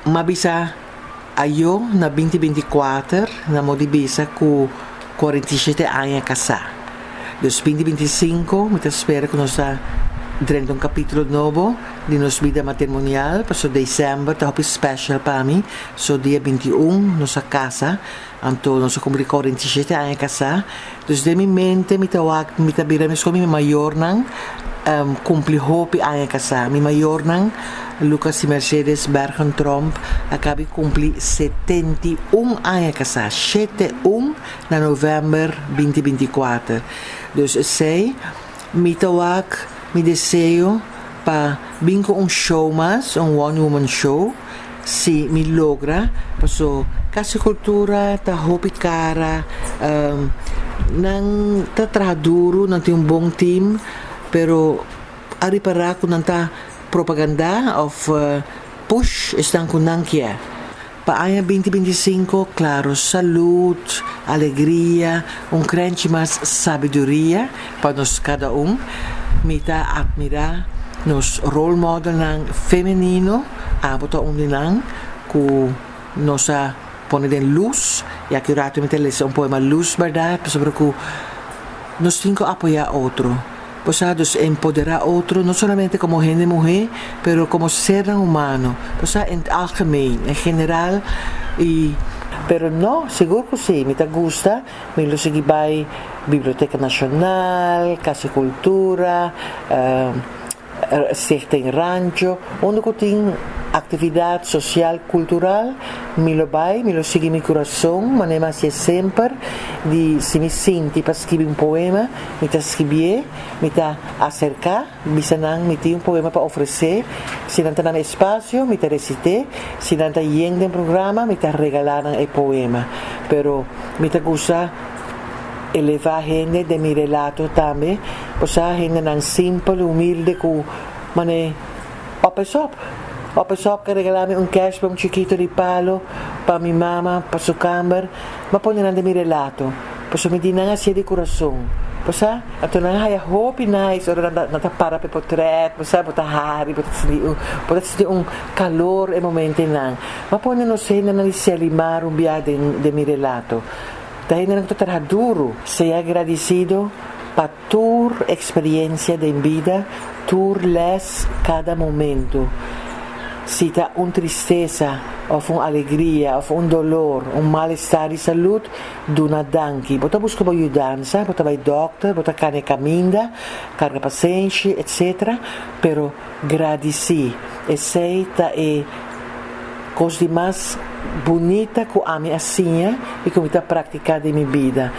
M'a bisa ayo na 2024, na modi bisa ku 47 aña kasá. Dus 2025, mi ta spera ku nos ta drenta un kapítulo nobo di nos bida matrimonial, paso desèmber ta hopi special pa mi, so dia 21 nos a kasa, anto nos a kumpli 47 aña kasá. Dus den mi mente mi ta wak, mi ta bira meskos mi mayornan kumpli hopi aña kasá. Mi mayornan, Lucas i Mercedes Bergen Tromp, a kaba di kumpli 71 aña kasá, 71 na novèmber 2024. Dus esei, mi ta wak mi deseo pa bin ku un show mas, un one woman show, si mi logra, paso Kas di Kultura ta hopi kara, nan ta traha duru, nan tin un bon team, pero a ripará ku nan ta propagandá òf push esnan ku nan kier. Pa aña 2025, klaro, salud, alegria, un krenchi mas sabiduria pa nos kada un. Mi ta admirá nos role modelnan femenino, abo ta un di nan ku nos a pone den lus, i aki un ratu mi ta lesa un poema Lus Bèrdat, pasobra ku nos tin ku apoyá otro. Bo sa, dus empoderá otro, no solamente komo hende muhé, pero komo sernan humano. Bo sa, in het algemeen, en general, i. Pero no, sigur ku si, mi ta gusta, mi lo sigui bai Biblioteka Nashonal, Kas di Kultura, Stichting Rancho, unda ku tin aktividat sosial kultural, mi lo bai, mi lo sigui mi kurason, manera mi a hasié semper, di si mi sinti pa skibi un poema, mi ta skibié, mi ta aserká, bisa nan mi tin un poema pa ofresé, si nan ta na mi espasio, mi ta resit'é, si nan ta yen den programa, mi ta regalá nan e poema. Pero mi ta gusta elevá hende den mi relato tambe, osea hendenan simpel, humilde ku manera op es op. Op es op ke regalá mi un kerstboom chikito di palo pa mi mama pa su kamber, m'a pone nan den mi relato, pasobra mi di nan hasié di kurason. Bo sa, anto nan a haya hopi nice ora nan ta para pa e potrèt, bo sa, bo ta hari, bo ta sinti un, bo ta sinti un kalor e momentenan. M'a pone nos hendenan di Selimar un bia den den mi relato. Ta hendenan ku ta traha duru. Sea agradisido pa tur eksperiencia den bida, tur lès, kada momento. Si ta un tristesa òf un alegria òf un dolor, un malestar di salud, duna danki. Bo ta buska bo yudansa, bo ta bai dòkter, bo ta kana e kaminda, karga pasenshi, etc. Pero gradisí. Esei ta e kos di mas bunita ku ami a siña i ku mi ta praktiká den mi bida.